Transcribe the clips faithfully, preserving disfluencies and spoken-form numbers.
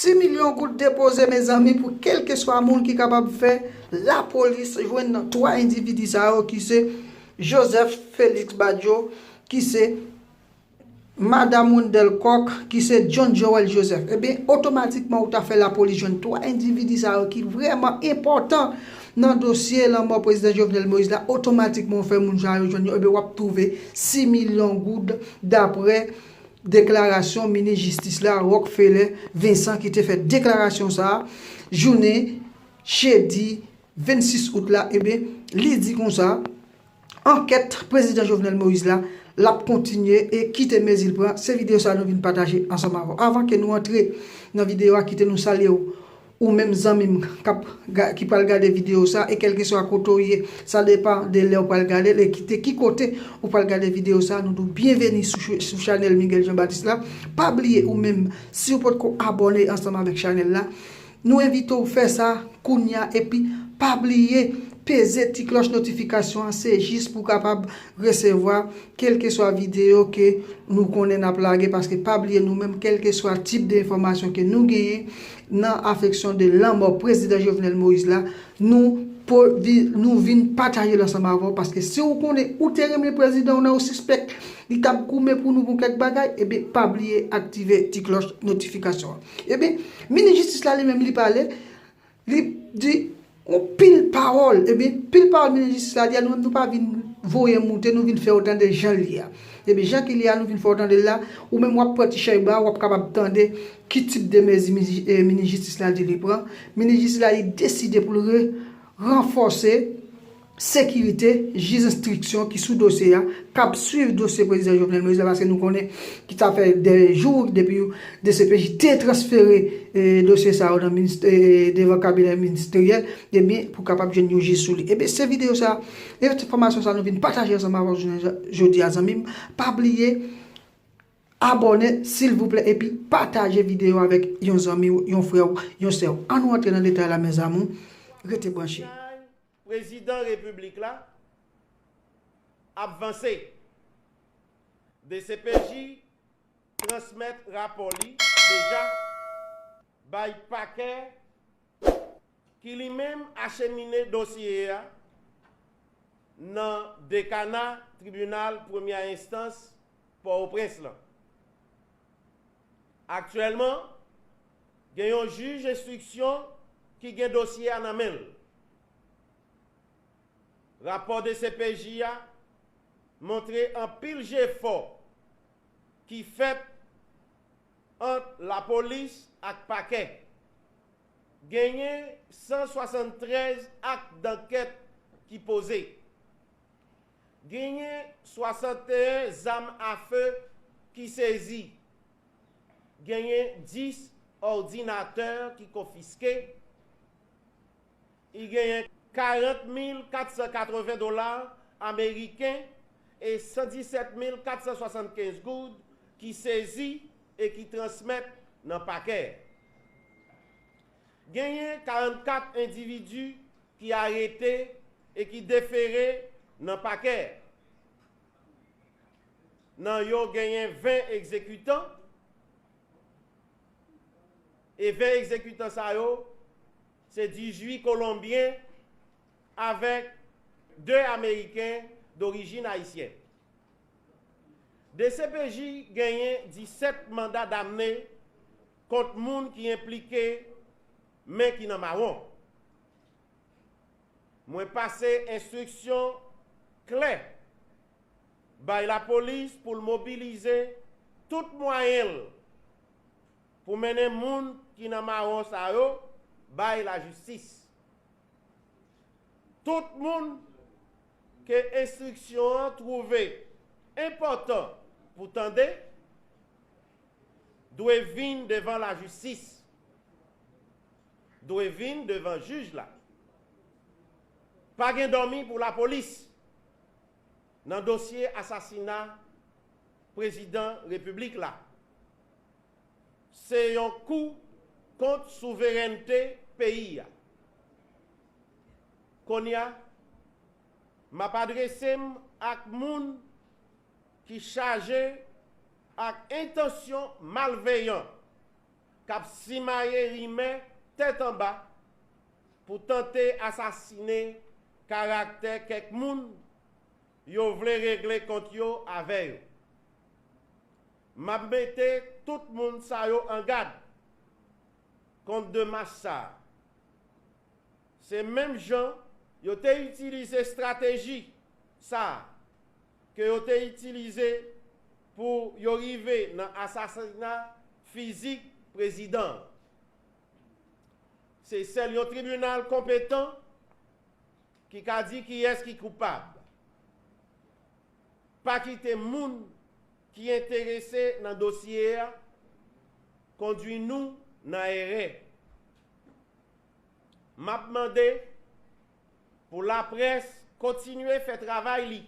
Sis milyon goud depoze, mezanmi, pou kèlkeswa moun ki kapab fè lapolis jwenn twa endividi sa yo, ki se Joseph Félix Badio, ki se Madam Wendell Coq, ki se John Joel Joseph. Ebyen, otomatikman, ou ta fè lapolis jwenn twa endividi sa yo ki vrèman enpòtan nan dosye lanmò prezidan Jovenel Moïse la. Otomatikman, ou fè moun sa yo jwenn yo. Ebyen, w ap twouve sis milyon goud, daprè deklarasyon minis jistis la, Rockfeller Vincent, ki te fè deklarasyon sa a jounen jedi vennsis out la. Ebyen, li di konsa, ankèt prezidan Jovenel Moïse la, l ap kontinye e kite mezi l pran. Se videyo sa a nou vin pataje ansanm avè w. Avan ke nou antre nan videyo a, kite nou salye w, ou menm zanmi m k ap ga-, ki pral gade videyo sa a, e kèlkeswa kote w ye, sa depann de lè w pral gade l, e kite ki kote ou pral gade videyo sa a, nou di w byenveni sou, sou chanèl Miguel Jean Baptiste la. Pa bliye ou menm, si w potko abòne ansanm avèk chanèl la, nou envite w fè sa kounye a, epi pa bliye peze ti klòch notifikasyon an, se jis pou w kapab resevwa kèlkeswa videyo ke nou konnen n ap lage, paske pa bliye nou menm, kèlkeswa tip de enfòmasyon ke nou genyen nan afeksyon de lanmò prezidan Jovenel Moïse la, nou po-, vi-, nou vin pataje l ansanm avè w, paske si w konnen ou te renmen prezidan w nan, ou sispèk li t ap goumen pou nou pou kèk bagay, ebyen, pa bliye aktive ti klòch notifikasyon an. Ebyen, minis jistis la li menm li pale, li di yon pil pawòl. Ebyen, pil pawòl minis jistis la di a, nou menm nou pa vin voye moute, nou vin fè w tande jan l ye a. Ebyen, jan ke l ye a, nou vin fè w tande l la, ou menm w ap pran ti chay ba, w ap kapab tande ki tip de mezi minis, eh, minis jistis la di li pran. Minis jistis la, li deside pou l re-, ranfòse sekirite jij enstriksyon ki sou dosye a, k ap swiv dosye prezidan Jovenel Moïse la, paske nou konnen ki sa fè de jou depi D C P J te transfere, eh, dosye sa yo nan minis-, eh, devan kabinè ministeryèl, ebyen, pou kapab jwenn yon jij sou li. Ebyen, se videyo sa, enfòmasyon sa nou vin pataje ansanm avè w jounen jodi a, zanmi m. Pa bliye abòne, silvouplè, epi pataje videyo avèk yon zanmi w, yon frè w, yon sè w. Ann nou antre nan detay la, mes amours. Rete branche. Prezidan Repiblik la ap vanse. D C P J transmèt rapò li deja bay pakè ki li menm achemine dosye a nan dekana tribinal premyè enstans Pòtoprens lan. Aktyèlman, gen yon jij enstriksyon ki gen dosye a nan men l. Rapò D C P J a montre anpil jefò ki fèt ant lapolis ak pakè. Genyen san swasanntrèz ak dankèt ki poze. Genyen swasanteyen zam afe ki sezi. Genyen dis òdinatè ki konfiske. Li genyen karant mil kat san katreven dola ameriken e san disèt mil kat san swasannkenz goud ki sezi e ki transmèt nan pakè. Genyen karannkat endividi ki arete e ki defere nan pakè. Nan yo genyen ven egzekitan, e ven egzekitan sa yo, se dizuit Kolonbyen avèk de Ameriken dorijin ayisyèn. D C P J genyen disèt manda damne kont moun ki enplike men ki nan mawon. Mwen pase enstriksyon klè bay lapolis pou l mobilize tout mwayen l pou mennen moun ki nan mawon sa yo bay lajistis. Tout moun ke enstriksyon an twouve enpòtan pou tande dwe vin devan lajistis, dwe vin devan jij la. Pa gen dòmi pou lapolis nan dosye asasina prezidan repiblik la. Se yon kou kont souverènte peyi a. Kounye a, m ap adrese m ak moun ki chaje ak entansyon malveyan k ap simaye rimè tèt anba pou tante asasinen karaktè kèk moun yo vle regle kont yo avè yo. M ap mete tout moun sa yo an gad kont demach sa a. Se menm jan yo te itilize estrateji sa a ke yo te itilize pou yo rive nan asasina fizik prezidan an. Se sèl yon tribinal konpetan ki ka di kiyès ki koupab. Pa kite moun ki enterese nan dosye a kondwi nou nan erè. M ap mande pou laprès kontinye fè travay li,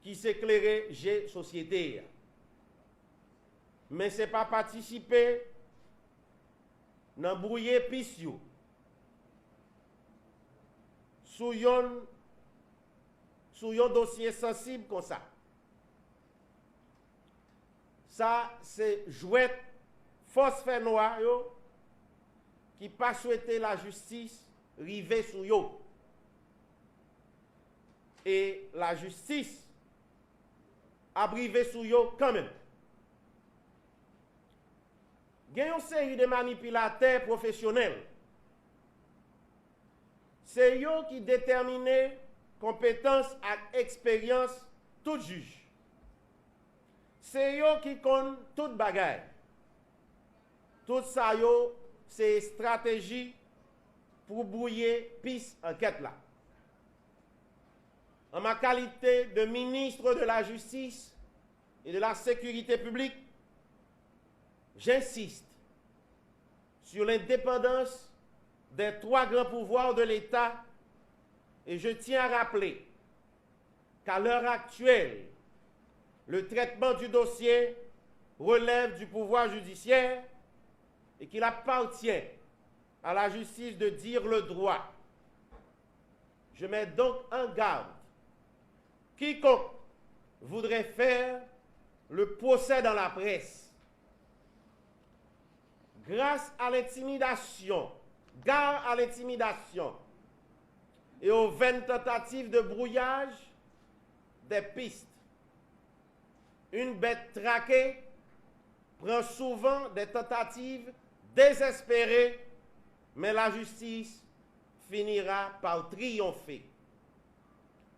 ki se klere je sosyete a. Men se pa patisipe nan bwouye pis yo sou yon, sou yon dosye sansib konsa. Sa se jwèt fòs fènwa yo ki pa swete lajistis rive sou yo. E lajistis ap rive sou yo kanmenm. Gen yon seri de manipilatè pwofesyonèl. Se yo ki detèmine konpetans ak eksperyans tout jij. Se yo ki konn tout bagay. Tout sa yo se estrateji pou bwouye pis ankèt la. En ma qualité de ministre de la Justice et de la Sécurité publique, j'insiste sur l'indépendance des trois grands pouvoirs de l'État et je tiens à rappeler qu'à l'heure actuelle, le traitement du dossier relève du pouvoir judiciaire et qu'il appartient à la justice de dire le droit. Je mets donc en garde quiconque voudrait faire le procès dans la presse. Grâce à l'intimidation, gare à l'intimidation et aux vaines tentatives de brouillage des pistes, une bête traquée prend souvent des tentatives désespérées, mais la justice finira par triompher.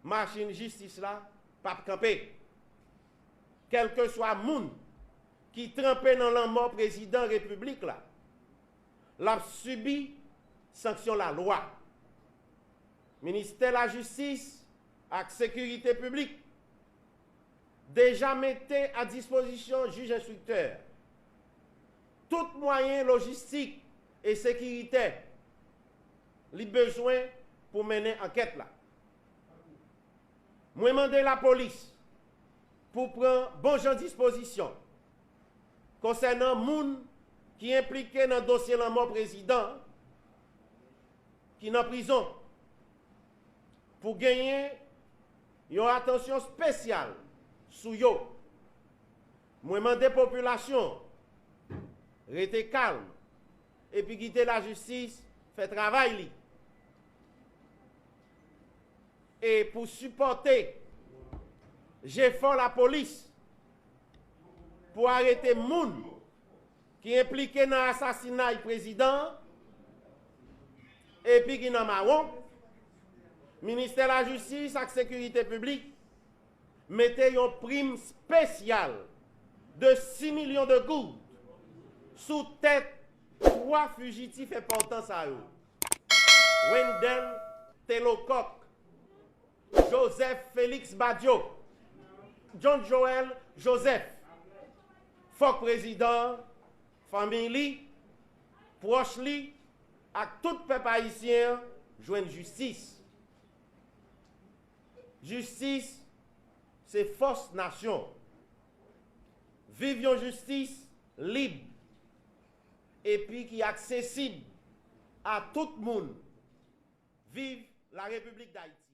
Machin jistis la p ap kanpe. Kèlkeswa moun ki tranpe nan lanmò prezidan repiblik la, l ap sibi sanksyon lalwa. Ministè lajistis ak sekirite piblik deja mete a dispozisyon jij enstriktè tout mwayen lojistik e sekiritè li bezwen pou mennen ankèt la. Mwen mande lapolis pou pran bon jan dispozisyon konsènan moun ki enplike nan dosye lanmò prezidan ki nan prizon, pou genyen yon atansyon espesyal sou yo. Mwen mande popilasyon an rete kalm epi kite lajistis fè travay li. E pou sipòte jefò lapolis pou arete moun ki enplike nan asasinay prezidan an epi ki nan mawon, Ministè Lajistis ak Sekirite Piblik mete yon prim espesyal de sis milyon de goud sou tèt twa fijitif enpòtan sa yo, Wendel Telokòk, Joseph Félix Badio, John Joël Joseph. Fòk prezidan an, fanmi li, pwòch li ak tout pèp ayisyen an jwenn jistis. Jistis se fòs nasyon. Viv yon jistis lib epi ki aksesib a tout moun. Viv la Repiblik Dayiti!